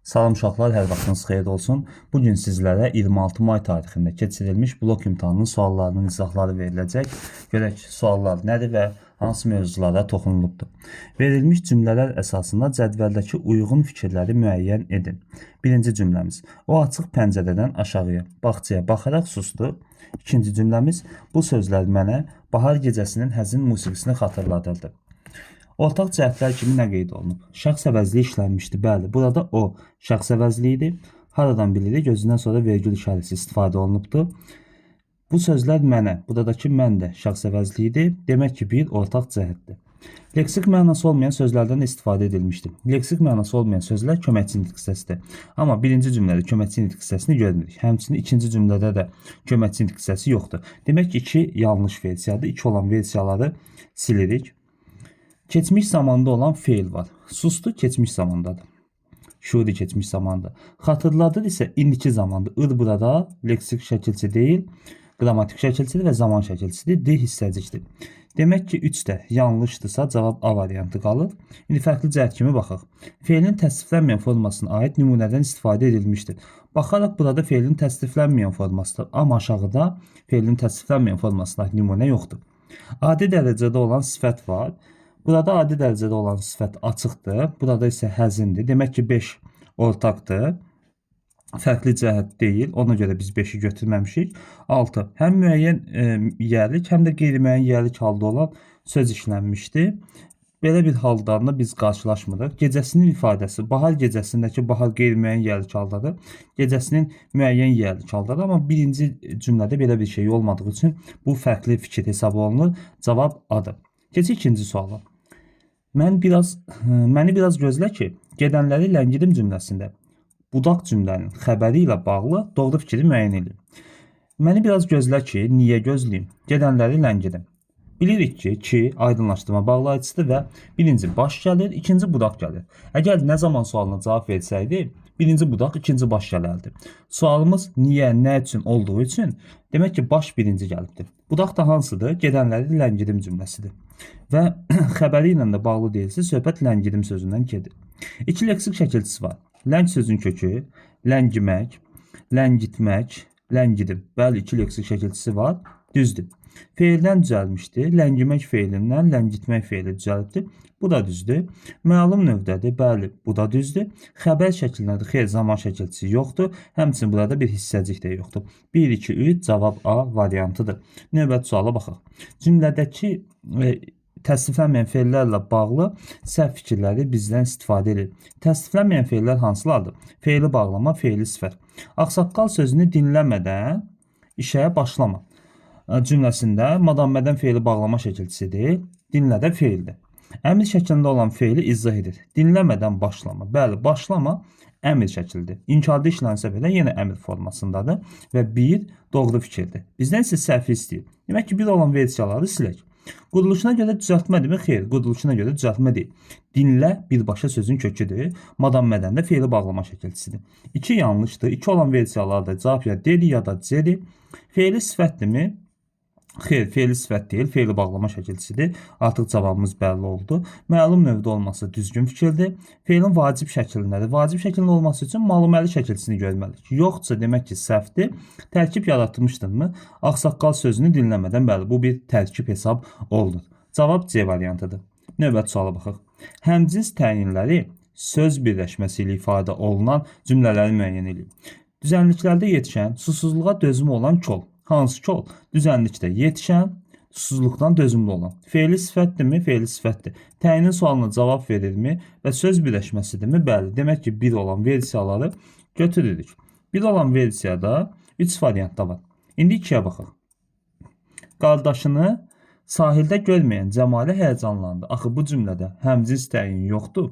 Salam uşaqlar, hər vaxtınız xeyir olsun. Bu gün sizlərə 26 may tarixində keçirilmiş blok imtahanının suallarının izahları veriləcək. Görək suallar nədir və hansı mövzulara toxunulubdur. Verilmiş cümlələr əsasında cədvəldəki uyğun fikirləri müəyyən edin. Birinci cümləmiz: O açıq pəncərədən aşağıya, bağçaya baxaraq sustu. İkinci cümləmiz: Bu sözlər mənə bahar gecəsinin həzin musiqisini xatırladırdı. Ortaq cəhətlər kimi nə qeyd olunub? Şəxs əvəzliyi işlənmişdi. Bəli, burada o şəxs əvəzliyidir. Haradan bilirik? Gözündən sonra vergül işarəsi istifadə olunubdur. Bu sözlər mənə, buradakı mən də şəxs əvəzliyidir. Demək ki, bir ortaq cəhətdir. Leksik mənası olmayan sözlərdən istifadə edilmişdir. Leksik mənası olmayan sözlər köməkçi nitq hissəsidir. Amma birinci cümlədə köməkçi nitq hissəsini görmürük. Həmçinin ikinci cümlədə də köməkçi nitq hissəsi yoxdur. Demək ki, 2 yanlış versiyadır. 2 olan versiyaları silirik. Keçmiş zamanda olan feil var. Sustu keçmiş zamandadır. Şuuri keçmiş zamanda. Xatırladır isə indiki zamandır. Ir burada leksik şəkilçi deyil, qrammatik şəkilçidir və zaman şəkilçidir. D hissəcikdir. Demək ki, 3 də yanlışdırsa cavab A variantı qalır. İndi fərqli cəhət kimi baxaq. Feilin təsniflənməyən formasına aid nümunədən istifadə edilmişdir. Baxaraq burada feilin təsniflənməyən formasıdır. Amma aşağıda feilin təsniflənməyən formasına aid nümunə yoxdur. Adi dərəcədə olan sifət var. Burada adi dərəcədə olan sifət açıqdır. Burada isə həzindir. Demək ki, 5 ortaqdır. Fərqli cəhət deyil. Ona görə biz 5-i götürməmişik. 6. Həm müəyyən yiyəlik, həm də qeyri-müəyyən yiyəlik halda olan söz işlənmişdi. Belə bir halda da biz qarşılaşmırıq. Gecəsinin ifadəsi bahar gecəsindəki bahar qeyri-müəyyən yiyəlik haldadır. Gecəsinin müəyyən yiyəlik haldadır. Amma birinci cümlədə belə bir şey olmadığı üçün bu fərqli fikir hesab olunur. Cavab A-dır. Keçək ikinci suala. Məni biraz gözlə ki, gedənləri ləngidim cümləsində budaq cümlənin xəbəri ilə bağlı doğru fikri müəyyən edin. Məni biraz gözlə ki, niyə gözləyim? Gedənləri ləngidim. Bilirik ki, aydınlaşdırma bağlayıcısıdır və birinci baş gəlir, ikinci budaq gəlir. Əgər nə zaman sualına cavab versəydi, birinci budaq, ikinci baş gələrdi. Sualımız niyə, nə üçün olduğu üçün demək ki, baş birinci gəlibdir. Budaq da hansıdır? Gedənləri ləngidim cümləsidir. Və xəbəri ilə də bağlı deyilsə, söhbət ləngidim sözündən gedir. İki leksik şəkilçisi var. Ləng sözün kökü, ləngimək, ləngitmək, ləngidim. Bəli, iki leksik şəkilçisi var. Düzdür. Feildən düzəlmişdir. Ləngimək feilindən ləngitmək feili düzəlibdir. Bu da düzdür. Məlum növdədir. Bəli, bu da düzdür. Xəbər şəklindədir. Xeyr, zaman şəkilçisi yoxdur. Həmçinin burada bir hissəcik də yoxdur. 1, 2, 3 cavab A variantıdır. Növbəti suala baxaq. Cümlədəki təsniflənməyən feillərlə bağlı səhv fikirləri bizdən istifadə edir. Təsniflənməyən feillər hansılardır? Feili bağlama, feili sifət. Ağsaqqal sözünü dinləmədən işə başlama cümləsində madam-mədən feili bağlama şəkilçisidir. Dinlə də feildir. Əmr şəklində olan feili izah edir. Dinləmədən başlama. Bəli, başlama əmr şəklidir. İnkarda işlənsə belə yenə əmr formasındadır və bir doğru fikirdir. Bizdən isə səhvi istəyir. Demək ki, bir olan versiyaları silək. Quruluşuna görə düzəltmədirmi? Xeyr, quruluşuna görə düzəltmə deyil. Dinlə birbaşa sözün köküdür. Madam-mədən də feili bağlama şəkilçisidir. 2 yanlışdır. 2 olan versiyalarda cavab ya D-dir ya da C-dir. Feili sifətdirmi? Xeyr, feili sifət deyil, feili bağlama şəkilçisidir. Artıq cavabımız bəlli oldu. Məlum növdə olması düzgün fikirdir. Feilin vacib şəklindədir. Vacib şəklində olması üçün maluməli şəkilçisini görməliyik. Yoxdursa demək ki, səhvdir. Tərkib yaratmışdınmı? Ağsaqqal sözünü dinləmədən, bəli, bu bir tərkib hesab olunur. Cavab C variantıdır. Növbəti suala baxaq. Həmcins təyinləri söz birləşməsi ilə ifadə olunan cümlələri müəyyən edin. Düzənliklərdə yetişən, susuzluğa dözümü olan kol. Hansı kol? Düzənlikdə yetişən, susuzluqdan dözümlü olan. Feili sifətdirmi? Feili sifətdir. Təyinin sualına cavab verirmi və söz birləşməsidirmi? Bəli. Demək ki, bir olan versiyaları götürürük. Bir olan versiyada 3 variantda var. İndi 2-yə baxaq. Qardaşını sahildə görməyən Cəmalə həyəcanlandı. Axı bu cümlədə həmcins təyin yoxdur.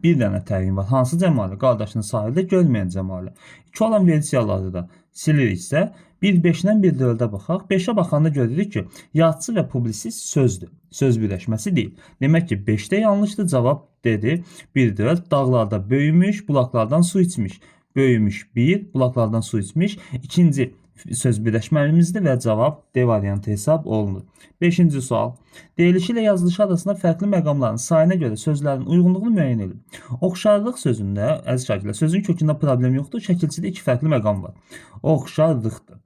Bir dənə təyin var. Hansı Cəmalə? Qardaşını sahildə görməyən Cəmalə. 2 olan versiyaları da siliriksə, 1 5-dən 1 4-ə baxaq. 5-ə baxanda görürük ki, yazıçı və publisist sözdür. Söz birləşməsi deyil. Demək ki, 5-də yanlışdır. Cavab D-dir. 1 4 dağlarda böyümüş, bulaqlardan su içmiş. Böyümüş 1, bulaqlardan su içmiş. İkinci Söz birləşmələrimizdir və cavab D variantı hesab olunur. 5-ci sual. Deyilişi ilə yazılışı arasında fərqli məqamların sayına görə sözlərin uyğunluğunu müəyyən edin. Oxşarlıq sözündə, əziz şagirdlər, sözün kökündə problem yoxdur. Şəkilçidə iki fərqli məqam var. Oxşarlıqdır.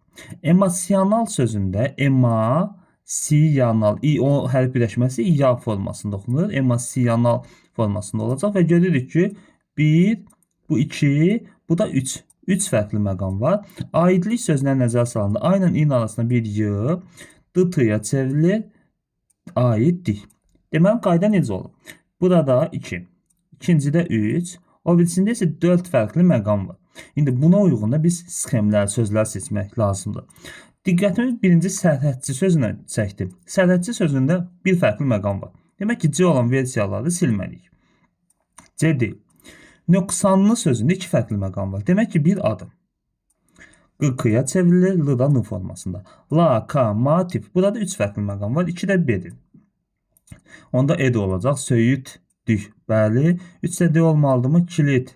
Emosional sözündə ema, siyanal, i, o hərf birləşməsi ya formasında oxunur. Emosional formasında olacaq və görürük ki, 1, bu 2, bu da 3. 3 fərqli məqam var. Aidlik sözünə nəzər salanda A ilə İ-nin arasında bir Y, D T-ya çevrilir. Aidlik. Deməli, qayda necə olur? Burada 2, ikincidə 3, o birisində isə 4 fərqli məqam var. İndi buna uyğun da biz sxemlər, sözlər seçmək lazımdır. Diqqətimi birinci sərhədçi sözünə çəkdim. Sərhədçi sözündə bir fərqli məqam var. Demək ki, C olan versiyaları silməliyik. C deyil. Nöqsanlı sözündə iki fərqli məqam var. Demək ki, bir adım. Q K-ya çevrilir, L da N formasında. La, K, ma, tip. Burada 3 fərqli məqam var. 2 də B-dir. Onda E də olacaq. Söyüd, dük. Bəli. 3 də D olmalıdırmı? Kilit,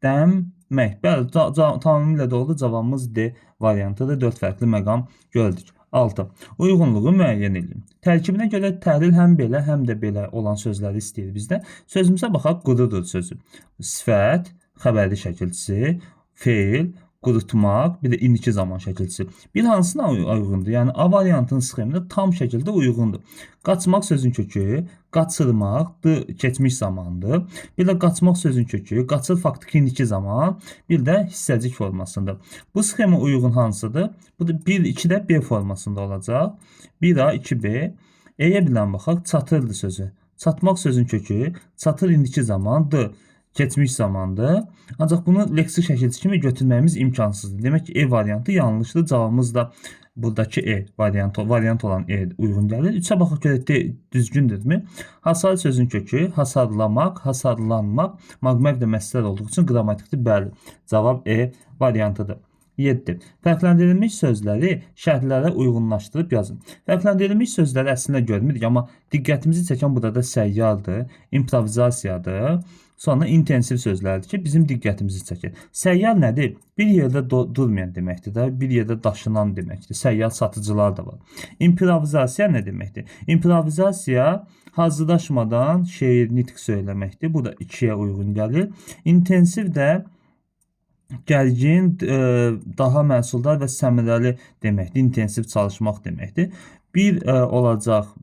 dəm, mək. Bəli, tamamilə doğru. Cavabımız D variantıdır. 4 fərqli məqam gördük. 6. Uyğunluğu müəyyən edin. Tərkibinə görə təhlil həm belə, həm də belə olan sözləri istəyir bizdə. Sözümüzə baxaq, qurudur sözü. Sifət, xəbərli şəkilçisi, feil, qurutmaq, bir də indiki zaman şəkilçisi. Bir hansına uyğundur? Yəni A variantının sxemində tam şəkildə uyğundur. Qaçmaq sözün kökü, qaçırmaq, D keçmiş zamandır. Bir də qaçmaq sözün kökü, qaçır faktiki indiki zaman, bir də hissəcik formasında. Bu sxema uyğun hansıdır? Bu da 1, 2 də B formasında olacaq. 1A, 2B. E-yə bilən baxaq, çatırdı sözü. Çatmaq sözün kökü, çatır indiki zaman, D keçmiş zamandır. Ancaq bunu leksik şəkilçi kimi götürməyimiz imkansızdır. Demək ki, E variantı yanlışdır. Cavabımız da buradakı E variantı, variant olan E uyğun gəlir. 3-ə baxaq görək D düzgündürmü? Hasar sözün kökü, hasarlamaq, hasarlanmaq, maqməq də məsələ olduğu üçün qrammatikdir. Bəli, cavab E variantıdır. 7. Fərqləndirilmiş sözləri şərtlərə uyğunlaşdırıb yazın. Fərqləndirilmiş sözləri əslində görmürük, amma diqqətimizi çəkən burada səyyardır, improvizasiyadır. Sonra intensiv sözlərdir ki, bizim diqqətimizi çəkir. Səyyar nədir? Bir yerdə durmayan deməkdir də, bir yerdə daşınan deməkdir. Səyyar satıcılar da var. İmprovizasiya nə deməkdir? İmprovizasiya hazırlaşmadan şeir, nitq söyləməkdir. Bu da 2-yə uyğun gəlir. İntensiv də gərgin, daha məhsuldar və səmərəli deməkdir. İntensiv çalışmaq deməkdir. 1 olacaq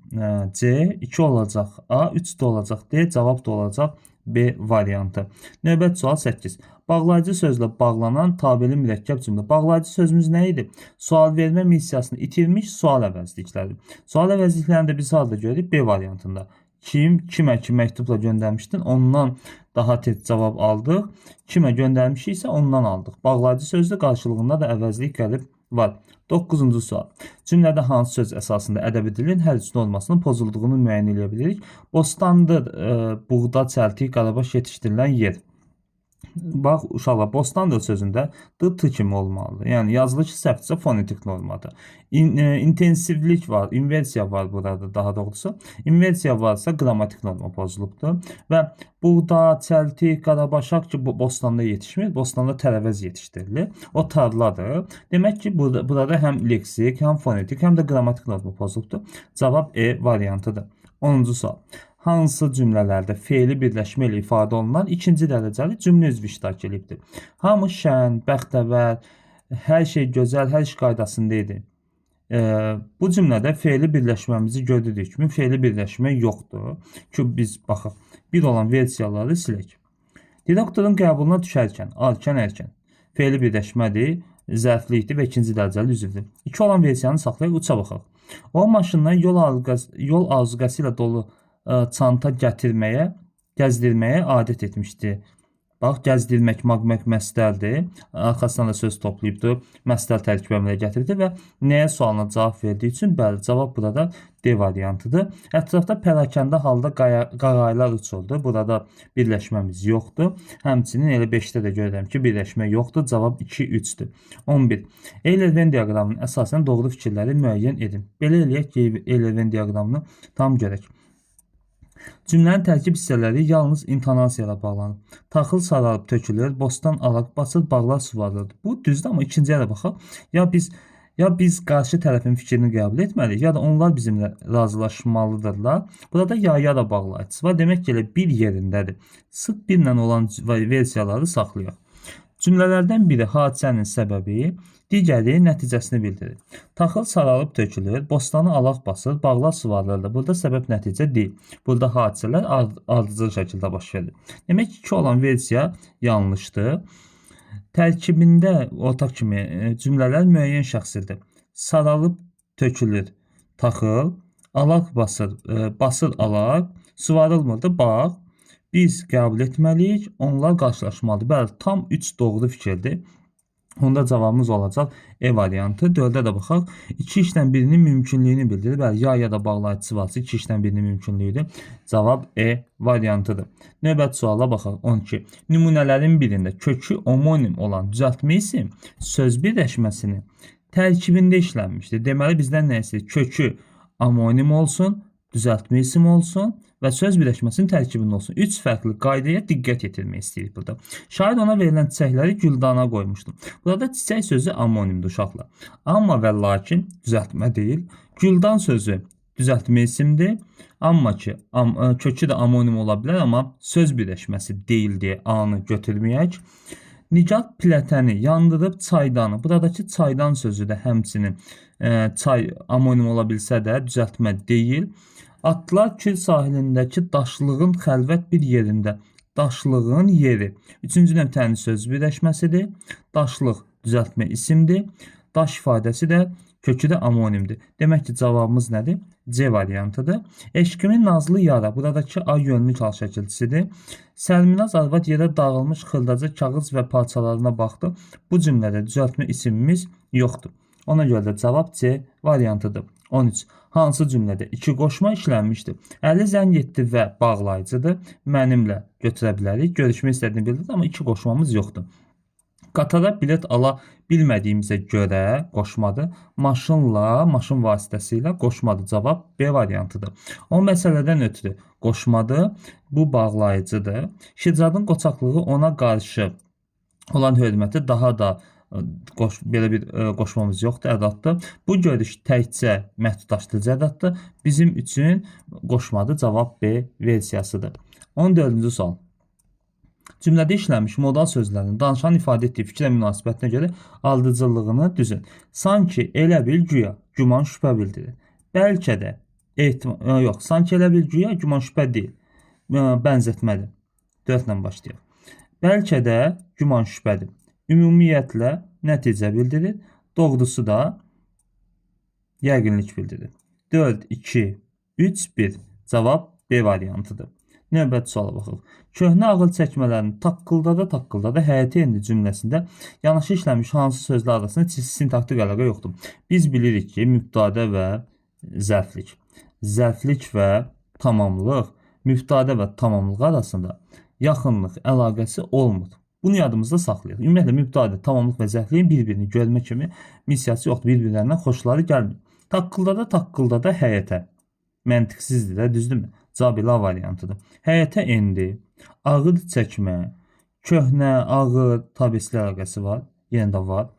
C, 2 olacaq A, 3 də olacaq D, cavab da olacaq B variantı. Növbəti sual 8. Bağlayıcı sözlə bağlanan tabeli mürəkkəb cümlə. Bağlayıcı sözümüz nə idi? Sual vermə missiyasını itirmiş sual əvəzlikləri. Sual əvəzliklərini də biz harada görürük? B variantında. Kim, kimə ki məktubla göndərmişdin, ondan daha tez cavab aldıq. Kimə göndərmişiksə ondan aldıq. Bağlayıcı sözdə qarşılığında da əvəzlik gəlib var. 9-cu sual. Cümlədə hansı söz əsasında ədəbi dilin hər üç normasının pozulduğunu müəyyən eləyə bilirik? Bostandır, buğda, çəltik, qarabaş yetişdirilən yer. Bax, uşaqlar, bostandır sözündə D, T kimi olmalıdır. Yəni, yazılışı səhvdirsə fonetik normadır. İntensivlik var, inversiya var burada daha doğrusu. İnversiya varsa qrammatik norma pozulubdur. Və buğda, çəltik, qarabaşaq ki, bu bostanda yetişmir, bostanda tərəvəz yetişdirilir. O tarladır. Demək ki, burada həm leksik, həm fonetik, həm də qrammatik norma pozulubdur. Cavab E variantıdır. 10-cu sual. Hansı cümlələrdə feili birləşmə ilə ifadə olunan ikinci dərəcəli cümlə üzvü iştirak edibdir? Hamı şən, bəxtəvər, hər şey gözəl, hər iş qaydasında idi. Bu cümlədə feili birləşməmizi gördüyük kimi feili birləşmə yoxdur. Ki, biz baxaq, bir olan versiyaları silək. Direktorun qəbuluna düşərkən, arkan ərkən feili birləşmədir, zərflikdir və ikinci dərəcəli üzvdür. 2 olan versiyanı saxlayaq, 3-ə baxaq. O maşından yol azuqəsi ilə dolu çanta gətirməyə, gəzdirməyə adət etmişdi. Bax, gəzdirmək, maqmək məstərdir. Arxasından da söz toplayıbdır. Məstər tərkibi əmələ gətirdi və nəyə sualına cavab verdiyi üçün, bəli, cavab burada D variantıdır. Ətrafda pərakəndə halda qağaylar uçurdu. Burada birləşməmiz yoxdur. Həmçinin elə 5-də də görürəm ki, birləşmə yoxdur. Cavab 2, 3-dür. 11. Euler-Venn diaqramının əsasən doğru fikirləri müəyyən edin. Belə eləyək ki, Euler-Venn diaqramını tam görək. Cümlənin tərkib hissələri yalnız intonasiya ilə bağlanır. Taxıl saralıb tökülür, bostan alaq basır, bağlar suvarılır. Bu düzdür, amma ikinci yerə baxaq. Ya biz Ya biz qarşı tərəfin fikrini qəbul etməliyik, ya da onlar bizimlə razılaşmalıdırlar. Burada ya da bağlayıcısı var. Demək ki, elə bir yerindədir. Sıx birlə olan versiyaları saxlayaq. Cümlələrdən biri hadisənin səbəbi, digəri nəticəsini bildirir. Taxıl saralıb tökülür, bostanı alaq basır, bağlar suvarılır. Burada səbəb nəticə deyil. Burada hadisələr ardıcıl şəkildə baş verir. Demək ki, 2 olan versiya yanlışdır. Tərkibində ortaq kimi cümlələr müəyyən şəxsidir. Saralıb tökülür taxıl, alaq basır, basır alaq, suvarılmırdı bağ. Biz qəbul etməliyik, onlar qarşılaşmalıdır. Bəli, tam 3 doğru fikirdir. Onda cavabımız olacaq E variantı. 4-ə də baxaq. İki işdən birinin mümkünlüyünü bildirir. Bəli, ya da bağlayıcısı varsa iki işdən birinin mümkünlüyüdür. Cavab E variantıdır. Növbəti suala baxaq. 12. Nümunələrin birində kökü omonim olan düzəltmə isim söz birləşməsinin tərkibində işlənmişdir. Deməli, bizdən nə istəyir? Kökü omonim olsun, düzəltmə isim olsun və söz birləşməsinin tərkibində olsun. 3 fərqli qaydaya diqqət yetirmək istəyirik burada. Şair ona verilən çiçəkləri güldana qoymuşdu. Burada çiçək sözü amonimdir uşaqlar. Amma və lakin düzəltmə deyil. Güldan sözü düzəltmə isimdir. Amma ki, kökü də amonim ola bilər, amma söz birləşməsi deyil deyə A-nı götürməyək. Nigar plətəni yandırıb çaydanı. Buradakı çaydan sözü də həmçinin çay amonim ola bilsə də düzəltmə deyil. Atlar Kür sahilindəki daşlığın xəlvət bir yerində. Daşlığın yeri. Üçüncü növ tənis söz birləşməsidir. Daşlıq düzəltmə isimdir. Daş ifadəsi də kökü də amonimdir. Demək ki, cavabımız nədir? C variantıdır. Eşqimin nazlı yara. Buradakı A yönlük hal şəkilçisidir. Səlminaz arvad yerə dağılmış xırdaca kağız və parçalarına baxdı. Bu cümlədə düzəltmə isimimiz yoxdur. Ona görə də cavab C variantıdır. 13. Hansı cümlədə iki qoşma işlənmişdir? Əli zəng etdi və bağlayıcıdır. Mənimlə götürə bilərik. Görüşmək istədiyini bildirdi, amma iki qoşmamız yoxdur. Qatara bilet ala bilmədiyimizə görə qoşmadır. Maşınla, maşın vasitəsilə qoşmadır. Cavab B variantıdır. O məsələdən ötürü qoşmadır. Bu bağlayıcıdır. Şircadın qoçaqlığı ona qarşı olan hörməti daha da belə bir qoşmamız yoxdur, ədatdır. Bu görüş təkcə məhdudlaşdırıcı ədatdır. Bizim üçün qoşmadır. Cavab B versiyasıdır. 14-cü sual. Cümlədə işlənmiş modal sözlərinin danışanın ifadə etdiyi fikrə münasibətinə görə ardıcıllığını düzün. Sanki, elə bil, güya, güman, şübhə bildirir. Bəlkə də, yox, sanki elə bil, güya, güman, şübhə deyil. Bənzətmədir. 4 ilə başlayaq. Bəlkə də, güman, şübhədir. Ümumiyyətlə, nəticə bildirir. Doğrusu da yəqinlik bildirir. 4, 2, 3, 1. Cavab B variantıdır. Növbəti suala baxaq. Köhnə ağıl çəkmələrini taqqıldada taqqıldada həyətə endi cümləsində yanaşı işlənmiş hansı sözlər arasında sintaktik əlaqə yoxdur. Biz bilirik ki, mübtəda və zərflik, zərflik və tamamlıq, mübtəda və tamamlıq arasında yaxınlıq əlaqəsi olmur. Bunu yadımızda saxlayaq. Ümumiyyətlə, mübtəda, tamamlıq və zərfliyin bir-birini görmə kimi missiyası yoxdur. Bir-birlərindən xoşları gəlmir. Taqqıldada taqqıldada həyətə. Məntiqsizdir də, düzdürmü? Cavab elə A variantıdır. Həyətə endi, ağır çəkmə, köhnə, ağır tabesli əlaqəsi var. Yenə də var.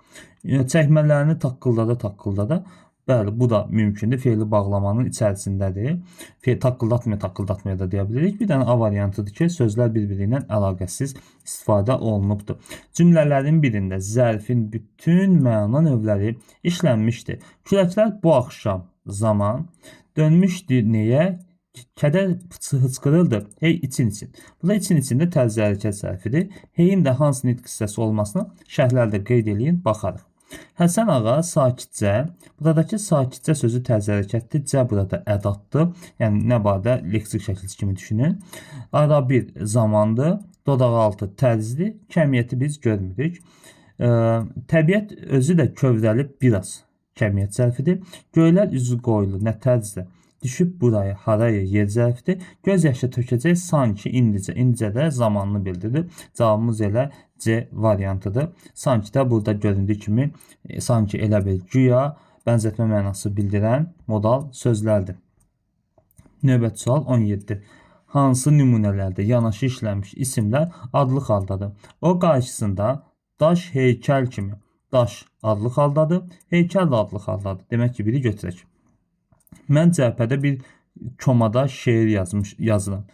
Çəkmələrini taqqıldada taqqıldada. Bəli, bu da mümkündür. Fe'li bağlamanın içərisindədir. Fe'l taqqıldatmaya taqqıldatmaya da deyə bilirik. Bir dənə A variantıdır ki, sözlər bir-biri ilə əlaqəsiz istifadə olunubdur. Cümlələrin birində zərfin bütün məna növləri işlənmişdir. Küləklər bu axşam zaman dönmüşdü nəyə? Kədər hıçqırırdı. Hey için için. Bu da için içində tərz hərəkət zərfidir. Heyin də hansı nitq hissəsi olmasını şərhlərdə qeyd eləyin, baxarıq. Həsən ağa sakitcə, buradakı sakitcə sözü tərz hərəkətdir. C burada ədatdır. Yəni nə barədə leksik şəkilçi kimi düşünün. Ara bir zamandır. Dodaqaltı tərzdir. Kəmiyyəti biz görmürük. Təbiət özü də kövrəlib biraz. Kəmiyyət zərfidir. Göylər üzü qoyulu nə tərzdə düşüb buraya, haraya yer zərfidir. Göz yaşı tökəcək sanki indicə. İndicə də zamanını bildirir. Cavabımız elə C variantıdır. Sanki də burada göründüyü kimi sanki elə bil güya bənzətmə mənası bildirən modal sözlərdir. Növbəti sual 17. Hansı nümunələrdə yanaşı işlənmiş isimlər adlıq haldadır? O qarşısında daş heykəl kimi Daş adlıq haldadır. Heykəl də adlıq haldadır. Demək ki, biri götürək. Mən cəbhədə bir komada şeir yazıram.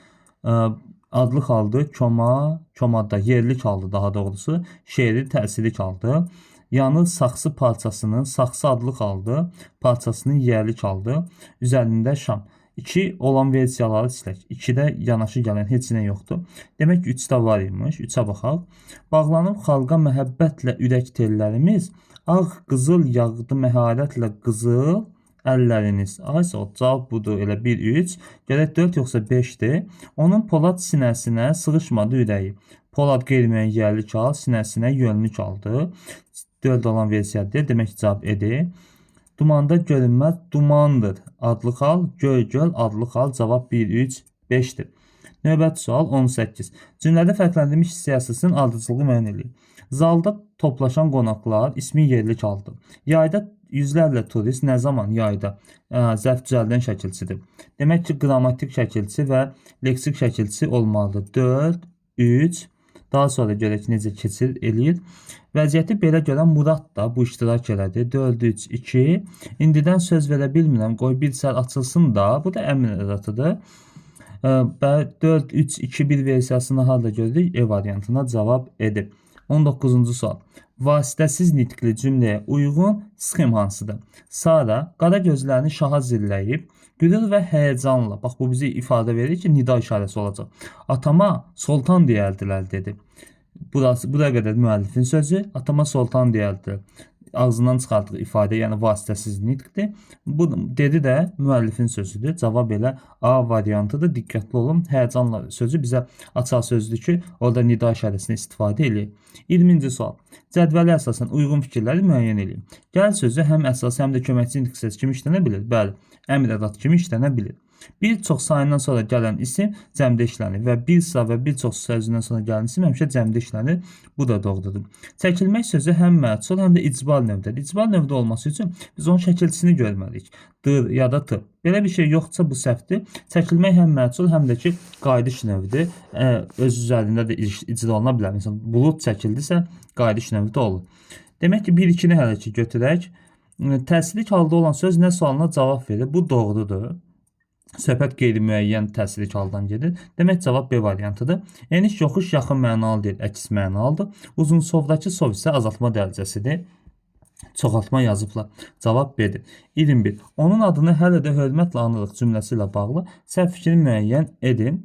Adlıq haldır, koma, komada, yerlik haldır daha doğrusu. Şeirin təsirlik haldır. Yanı saxsı parçasının, saxsı adlıq haldır, parçasının yerlik haldır. Üzərində şam. 2 olan versiyaları silək. 2-də yanaşı gələn heç nə yoxdur. Demək ki, 3-də var imiş. 3-ə baxaq. Bağlanıb xalqa məhəbbətlə ürək tellərimiz, ağ qızıl yağdı məharətlə qızıl əlləriniz. Ay sağ ol, cavab budur. Elə 1, 3. Gələk 4 yoxsa 5-dir. Onun polad sinəsinə sığışmadı ürəyi. Polad qeyri-müəyyən yerlik hal, sinəsinə yönlük aldı. 4 olan versiyadır. Demək ki, cavab E-dir. Dumanda görünməz dumandır. Adlıq hal, göy göl adlıq hal. Cavab 1, 3, 5-dir. Növbəti sual 18. Cümlədə fərqləndirilmiş hissə əsasının ardıcıllığı müəyyən eləyir. Zalda toplaşan qonaqlar ismi yerlik aldı. Yayda yüzlərlə turist nə zaman yayda zərf düzəldən şəkilçidir. Demək ki, qrammatik şəkilçi və leksik şəkilçi olmalıdır. 4, 3, daha sonra görək necə keçir, eləyir. Vəziyyəti belə görən Murad da bu iştirak elədi. 4, 3, 2. İndidən söz verə bilmirəm. Qoy bir sər açılsın da. Bu da əmr edatıdır. Və 4, 3, 2, 1 versiyasını harda gördük? E variantına cavab edib. 19-cu sual. Vasitəsiz nitqli cümləyə uyğun sxem hansıdır? Sara qara gözlərini şaha zilləyib, qürur və həyəcanla, bax bu bizi ifadə verir ki, nida işarəsi olacaq. Atama sultan deyərdilər dedi. Burası, buraya qədər müəllifin sözü, atama sultan deyərdilər. Ağzından çıxardığı ifadə, yəni vasitəsiz nitqdir. Bu dedi də müəllifin sözüdür. Cavab elə A variantıdır. Diqqətli olun. Həyəcanla sözü bizə açar sözdür ki, orada nida işarəsini istifadə eləyir. 20-ci sual. Cədvələ əsasən uyğun fikirləri müəyyən eləyin. Gəl sözü həm əsas, həm də köməkçi nitq hissəsi kimi işlənə bilir. Bəli, əmr edat kimi işlənə bilir. Bir çox sayından sonra gələn isim cəmdə işlənir və bir sıra və bir çox sözündən sonra gələn isim həmişə cəmdə işlənir. Bu da doğrudur. Çəkilmək sözü həm məhsul, həm də icbal növdədir. İcbal növdə olması üçün biz onun şəkilçisini görməliyik. Dır ya da t. Belə bir şey yoxdursa bu səhvdir. Çəkilmək həm məhsul, həm də ki qayıdış növdür. Öz üzərində də icra oluna bilər. Məsələn, bulud çəkildisə qayıdış növdə olur. Demək ki, 1-2-ni hələ ki götürək. Təsirlik halda olan söz nə sualına cavab verir? Bu doğrudur. Söhbət qeyri-müəyyən təsirlik haldan gedir. Demək cavab B variantıdır. Eniş yoxuş yaxın mənalı deyil, əks mənalıdır. Uzun sovdakı sov isə azaltma dərəcəsidir. Çoxaltma yazıblar. Cavab B-dir. 21. Onun adını hələ də hörmətlə anırıq cümləsi ilə bağlı səhv fikrini müəyyən edin.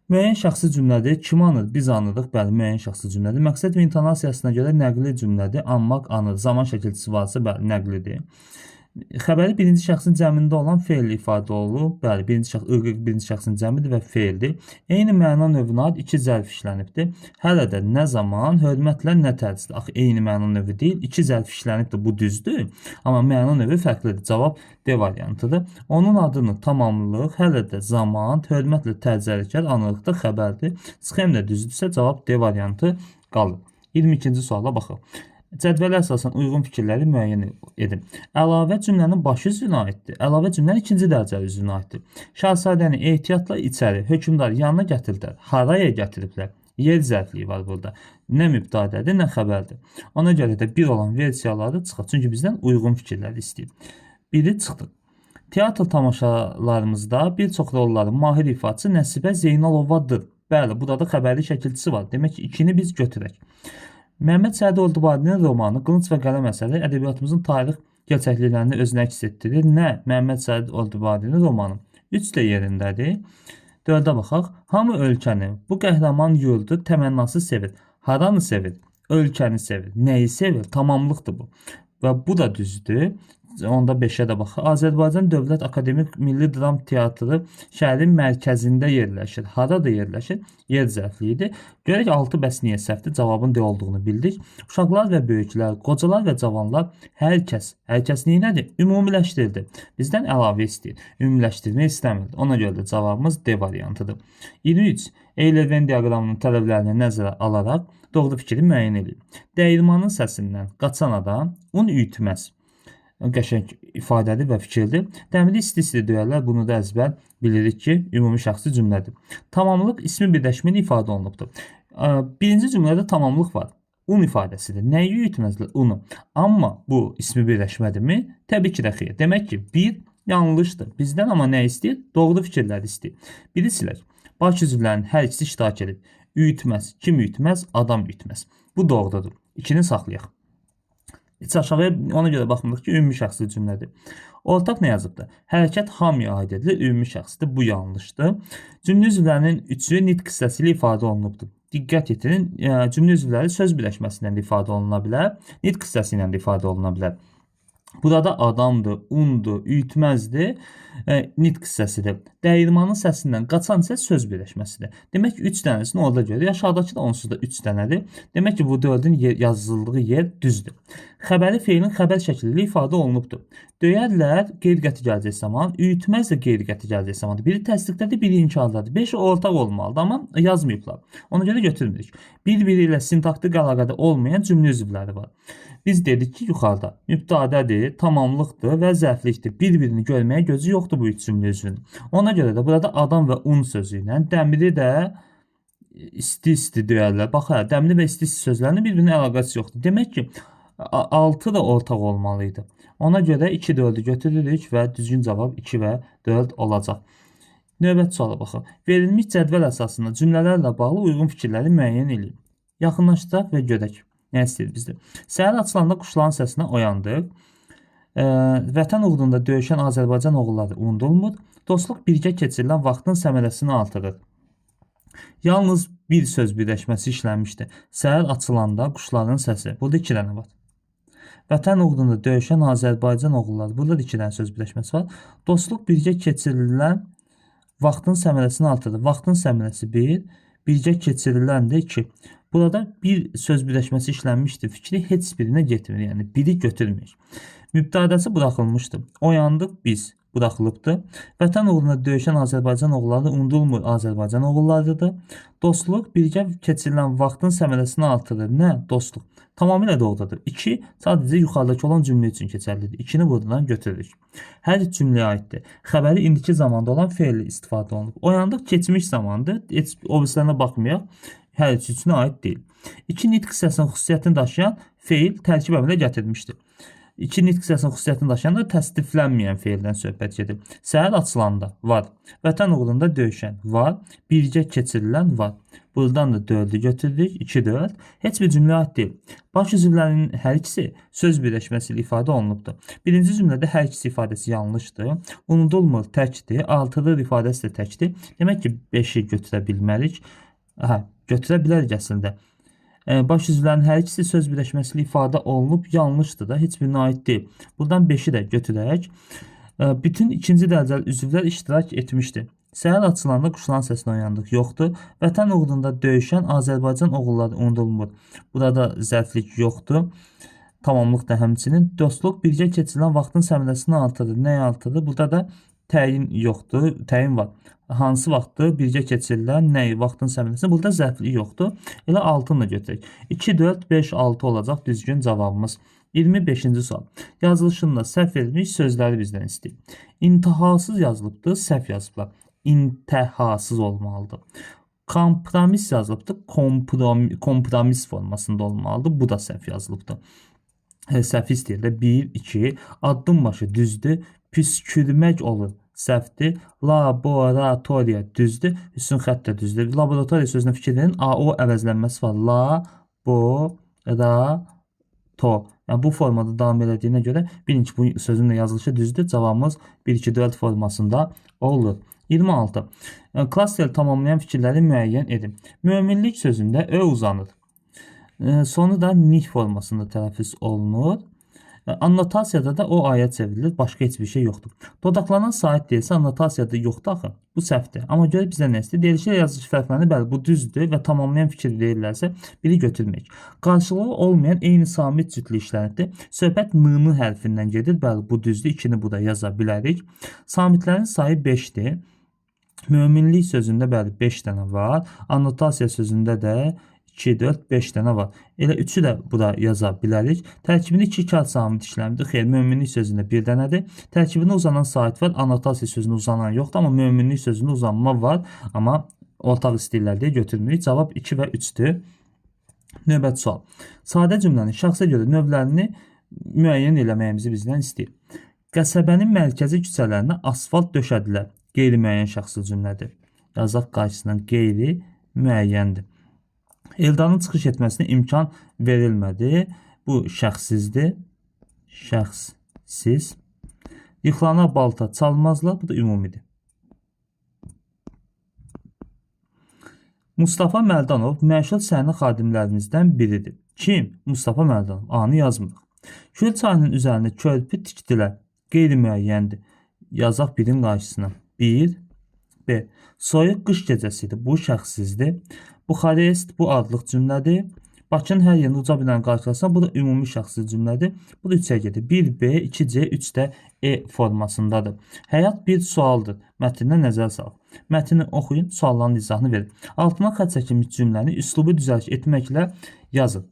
Müəyyən şəxsi cümlədir. Kim anır? Biz anırıq. Bəli, müəyyən şəxsi cümlədir. Məqsəd və intonasiyasına görə nəqli cümlədir. Anmaq, anır. Zaman şəkilçisi varsa, bəli, nəqlidir. Xəbəri birinci şəxsin cəmində olan feil ifadə olunur. Bəli, birinci şəxs ıqıq birinci şəxsin cəmidir və feildir. Eyni məna növünə aid iki zərf işlənibdir. Hələ də nə zaman, hörmətlə nə tərzdə. Axı eyni məna növü deyil, iki zərf işlənibdir. Bu düzdür. Amma məna növü fərqlidir. Cavab D variantıdır. Onun adını tamamlıq, hələ də zaman, hörmətlə tərz hərəkət, anlıqda xəbərdir. Sxem də düzdürsə cavab D variantı qalır. 22-ci suala baxaq. Cədvələ əsasən uyğun fikirləri müəyyən edin. Əlavə cümlənin baş üzvünə aiddir. Əlavə cümlənin ikinci dərəcəli üzvünə aiddir. Şahzadəni ehtiyatla içəri, hökmdar yanına gətirdilər. Haraya gətiriblər? Yer zərfliyi var burada. Nə mübtədədir, nə xəbərdir. Ona görə də bir olan versiyaları çıxır. Çünki bizdən uyğun fikirləri istəyir. Biri çıxdı. Teatr tamaşalarımızda bir çox rolların mahir ifaçısı Nəsibə Zeynalovadır. Bəli, burada da xəbərli şəkilçisi var. Demək ki, 2-ni biz götürək. Məhəmməd Sədi Ordubadinin romanı Qılınc və Qələm əsəri ədəbiyyatımızın tarix gerçəkliklərini özünə əks etdirir. Nə? Məhəmməd Sədi Ordubadinin romanı. 3 də yerindədir. 4-ə baxaq. Hamı ölkəni, bu qəhrəman yurdu təmənnası sevir. Haranı sevir? Ölkəni sevir. Nəyi sevir? Tamamlıqdır bu. Və bu da düzdür. Onda 5-ə də baxaq. Azərbaycan Dövlət Akademik Milli Dram Teatrı şəhərin mərkəzində yerləşir. Harada yerləşir? Yer zərfliyidir. Görək 6 bəs niyə səhvdir? Cavabın D olduğunu bildik. Uşaqlar və böyüklər, qocalar və cavanlar, hər kəs. Hər kəs neynədir? Ümumiləşdirildi. Bizdən əlavə istəyir. Ümumiləşdirmək istəmirdi. Ona görə də cavabımız D variantıdır. 23. Euler-Venn diaqramının tələblərini nəzərə alaraq doğru fikri müəyyən edin. Dəyirmanın səsindən qaçan adam un üyütməz. Qəşəng ifadədir və fikirdir. Dəmiri isti-isti döyərlər. Bunu da əzbər bilirik ki, ümumi şəxsi cümlədir. Tamamlıq ismi birləşmə ilə ifadə olunubdur. Birinci cümlədə tamamlıq var. Un ifadəsidir. Nəyi üyütməzlər? Unu. Amma bu ismi birləşmədirmi? Təbii ki də xeyr. Demək ki, 1 yanlışdır. Bizdən amma nə istəyir? Doğru fikirləri istəyir. Biri silək. Baş üzvlərinin hər ikisi iştirak edib. Üyütməz. Kim üyütməz? Adam üyütməz. Bu doğrudur. 2-ni saxlayaq. Heç aşağıya ona görə baxmırıq ki, ümumi şəxsli cümlədir. Ortaq nə yazıbdır? Hərəkət hamıya aid edilir, ümumi şəxsdir. Bu yanlışdır. Cümlə üzvlərinin üçü nitq hissəsi ilə ifadə olunubdur. Diqqət yetirin, cümlə üzvləri söz birləşməsindən də ifadə oluna bilər, nitq hissəsi ilə də ifadə oluna bilər. Burada adamdır, undur, üyütməzdir, nitq hissəsidir. Dəyirmanın səsindən qaçan isə söz birləşməsidir. Demək ki, 3 dənəsini orada görürük. Aşağıdakı da onsuz da 3 dənədir. Demək ki, bu 4-ün yazıldığı yer düzdür. Xəbəri feilin xəbər şəkli ilə ifadə olunubdur. Döyərlər qeyri-qəti gələcək zaman, üyütməz də qeyri-qəti gələcək zamandır. Biri təsdiqdədir, biri inkardadır. 5 ortaq olmalıdır, amma yazmayıblar. Ona görə götürmürük. Bir-biri ilə sintaktik əlaqədə olmayan cümlə üzvləri var. Biz dedik ki, yuxarıda mübtədədir, tamamlıqdır və zərflikdir. Bir-birini görməyə gözü yoxdur bu üç cümlə üzvünün. Ona görə də burada adam və un sözü ilə dəmiri də isti-isti döyərlər. Bax, hə, dəmiri və isti-isti sözlərinin bir-birinə əlaqəsi yoxdur. Demək ki, 6 da ortaq olmalı idi. Ona görə 2, 4-ü götürürük və düzgün cavab 2 və 4 olacaq. Növbəti suala baxaq. Verilmiş cədvəl əsasında cümlələrlə bağlı uyğun fikirləri müəyyən eləyin. Yaxınlaşdıraq və görək. Nə istəyir bizdə? Səhər açılanda quşların səsinə oyandıq. Vətən uğrunda döyüşən Azərbaycan oğulları unudulmur. Dostluq birgə keçirilən vaxtın səmərəsini artırır. Yalnız bir söz birləşməsi işlənmişdi. Səhər açılanda quşların səsi. Burada 2 dənə var. Vətən uğrunda döyüşən Azərbaycan oğulları. Burada da 2 dənə söz birləşməsi var. Dostluq birgə keçirilən vaxtın səmərəsini artırır. Vaxtın səmərəsi 1, birgə keçirilən də 2. Burada bir söz birləşməsi işlənmişdir. Fikri heç birinə getmir. Yəni biri götürmür. Mübtədəsi buraxılmışdı. Oyandıq biz buraxılıbdır. Vətən uğrunda döyüşən Azərbaycan oğulları unudulmur. Azərbaycan oğullarıdır. Dostluq birgə keçirilən vaxtın səmərəsini artırır. Nə? Dostluq. Tamamilə doğrudur. 2 sadəcə yuxarıdakı olan cümlə üçün keçərlidir. 2-ni buradan götürürük. Hər üç cümləyə aiddir. Xəbəri indiki zamanda olan feil istifadə olunub. Oyandıq keçmiş zamandır. Heç o birisilərinə baxmayaq. Hər üç üçünə aid deyil. 2 nitq hissəsinin xüsusiyyətini daşıyan feil tərkib əmələ gətirmişdir. 2 nitq hissəsinin xüsusiyyətini daşıyan da təsdiflənməyən feildən söhbət gedir. Səhər açılanda var. Vətən uğrunda döyüşən var. Birgə keçirilən var. Buradan da 4-ü götürdük. 2, 4. Heç bir cümləyə aid deyil. Baş üzvlərinin hər ikisi söz birləşməsi ilə ifadə olunubdur. Birinci cümlədə hər ikisi ifadəsi yanlışdır. Unudulmur təkdir. Artırır ifadəsi də təkdir. Demək ki, 5-i götürə bilmərik. Hə, götürə bilərik əslində. Baş üzvlərin hər ikisi söz birləşməsi ilə ifadə olunub, yanlışdır da, heç birinə aid deyil. Buradan 5-i də götürərək bütün ikinci dərəcəli üzvlər iştirak etmişdi. Səhər açılanda quşların səsinə oyandıq, yoxdur. Vətən uğrunda döyüşən Azərbaycan oğulları unudulmur. Burada zərflik yoxdur. Tamamlıq da həmçinin. Dostluq birgə keçirilən vaxtın səmərəsini artırır. Nəyi artırır? Burada da təyin yoxdur, təyin var. Hansı vaxtdır birgə keçirilən nəyi vaxtın səmərəsini? Burada zərflik yoxdur. Elə 6-nı da götürək. 2, 4, 5, 6 olacaq düzgün cavabımız. 25-ci sual. Yazılışında səhv verilmiş sözləri bizdən istəyir. İntihasız yazılıbdır, səhv yazıblar. İntihasız olmalıdır. Kompromis yazılıbdır, kompromis formasında olmalıdır. Bu da səhv yazılıbdır. Səhv istəyir də 1, 2, addım başı düzdür. Püskürmək olur, səhvdir. Laboratoriya düzdür. Hüsn xətt də düzdür. Laboratoriya sözünə fikir verin. AO əvəzlənməsi var. La, bo, ra, to. Yəni bu formada davam elədiyinə görə bilin ki, bu sözün də yazılışı düzdür. Cavabımız 1, 2, 4 formasında olur. 26. Klaster tamamlayan fikirləri müəyyən edin. Möminlik sözündə ö uzanır. Sonu da nik formasında tələffüz olunur. Annotasiyada da o aya çevrilir. Başqa heç bir şey yoxdur. Dodaqlanan sait deyilsə annotasiyada yoxdur axı. Bu səhvdir. Amma görə bizə nə istəyir? Deyilişə yazılış fərqlənir. Bəli, bu düzdür və tamamlayan fikir deyirlərsə biri götürməyək. Qarşılığı olmayan eyni samit cütlü işlənibdir. Söhbət n-nı hərfindən gedir. Bəli, bu düzdür. 2-ni burada yaza bilərik. Samitlərin sayı 5-dir. Möminlik sözündə bəli 5 dənə var. Annotasiya sözündə də 2, 4, 5 dənə var. Elə 3-ü də bura yaza bilərik. Tərkibində 2 kar samit işləmidir. Xeyr, möminlik sözündə 1 dənədir. Tərkibində uzanan sait var. Annotasiya sözündə uzanan yoxdur, amma möminlik sözündə uzanma var. Amma ortaq istəyirlər deyə götürmürük. Cavab 2 və 3-dür. Növbəti sual. Sadə cümlənin şəxsə görə növlərini müəyyən eləməyimizi bizdən istəyir. Qəsəbənin mərkəzi küçələrinə asfalt döşədilər. Qeyri-müəyyən şəxsi cümlədir. Yazaq qarşısından qeyri-müəyyəndir. Eldarın çıxış etməsinə imkan verilmədi. Bu şəxssizdir. Şəxssiz. Yıxılana balta çalmazlar. Bu da ümumidir. Mustafa Mərdanov məşhur səhnə xadimlərimizdən biridir. Kim? Mustafa Mərdanov. A-nı yazmırıq. Kür çayının üzərində körpü tikdilər. Qeyri-müəyyəndir. Yazaq birin qarşısına. 1, B. Soyuq qış gecəsidir. Bu şəxssizdir. Buxarest bu adlıq cümlədir. Bakının hər yerində uca binanın qarşılasına bu da ümumi şəxssiz cümlədir. Bu da 3-ə gedir. 1B, 2C, 3 də E formasındadır. Həyat bir sualdır. Mətninə nəzər salaq. Mətni oxuyun, sualların izahını verin. Altına xətt çəkilmiş cümləni üslubu düzəliş etməklə yazın.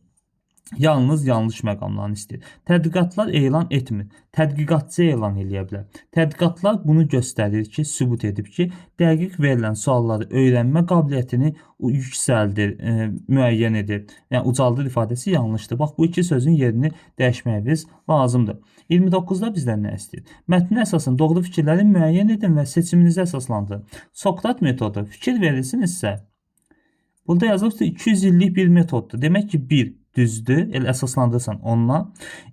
Yalnız yanlış məqamlarını istəyir. Tədqiqatlar elan etmir. Tədqiqatçı elan eləyə bilər. Tədqiqatlar bunu göstərir ki, sübut edib ki, dəqiq verilən sualları öyrənmə qabiliyyətini yüksəldir, müəyyən edir. Yəni ucaldır ifadəsi yanlışdır. Bax bu iki sözün yerini dəyişməyimiz lazımdır. 29-da bizdən nə istəyir? Mətnə əsasən doğru fikirləri müəyyən edin və seçiminizi əsaslandırın. Sokrat metodu fikir verilsinizsə, burada yazılıbdır 200 illik bir metoddur. Demək ki, 1 düzdür, elə əsaslandırırsan onunla.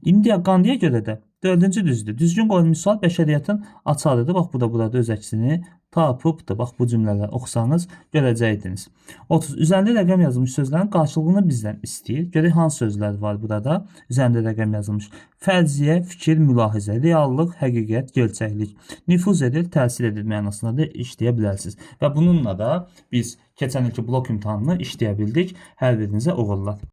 İndi Qandiyə görə də 4-cü düzdür. Düzgün qoyulmuş sual bəşəriyyətin açarıdır. Bax bu da burada öz əksini tapıbdır. Bax bu cümlələri oxusanız görəcəydiniz. 30. Üzərində rəqəm yazılmış sözlərin qarşılığını bizdən istəyir. Görək hansı sözlər var burada. Üzərində rəqəm yazılmış. Fərziyyə, fikir, mülahizə, reallıq, həqiqət, gerçəklik. Nüfuz edir, təsir edir mənasında da işləyə bilərsiniz. Və bununla da biz keçən ilki blok imtahanını işləyə bildik. Hər birinizə uğurlar.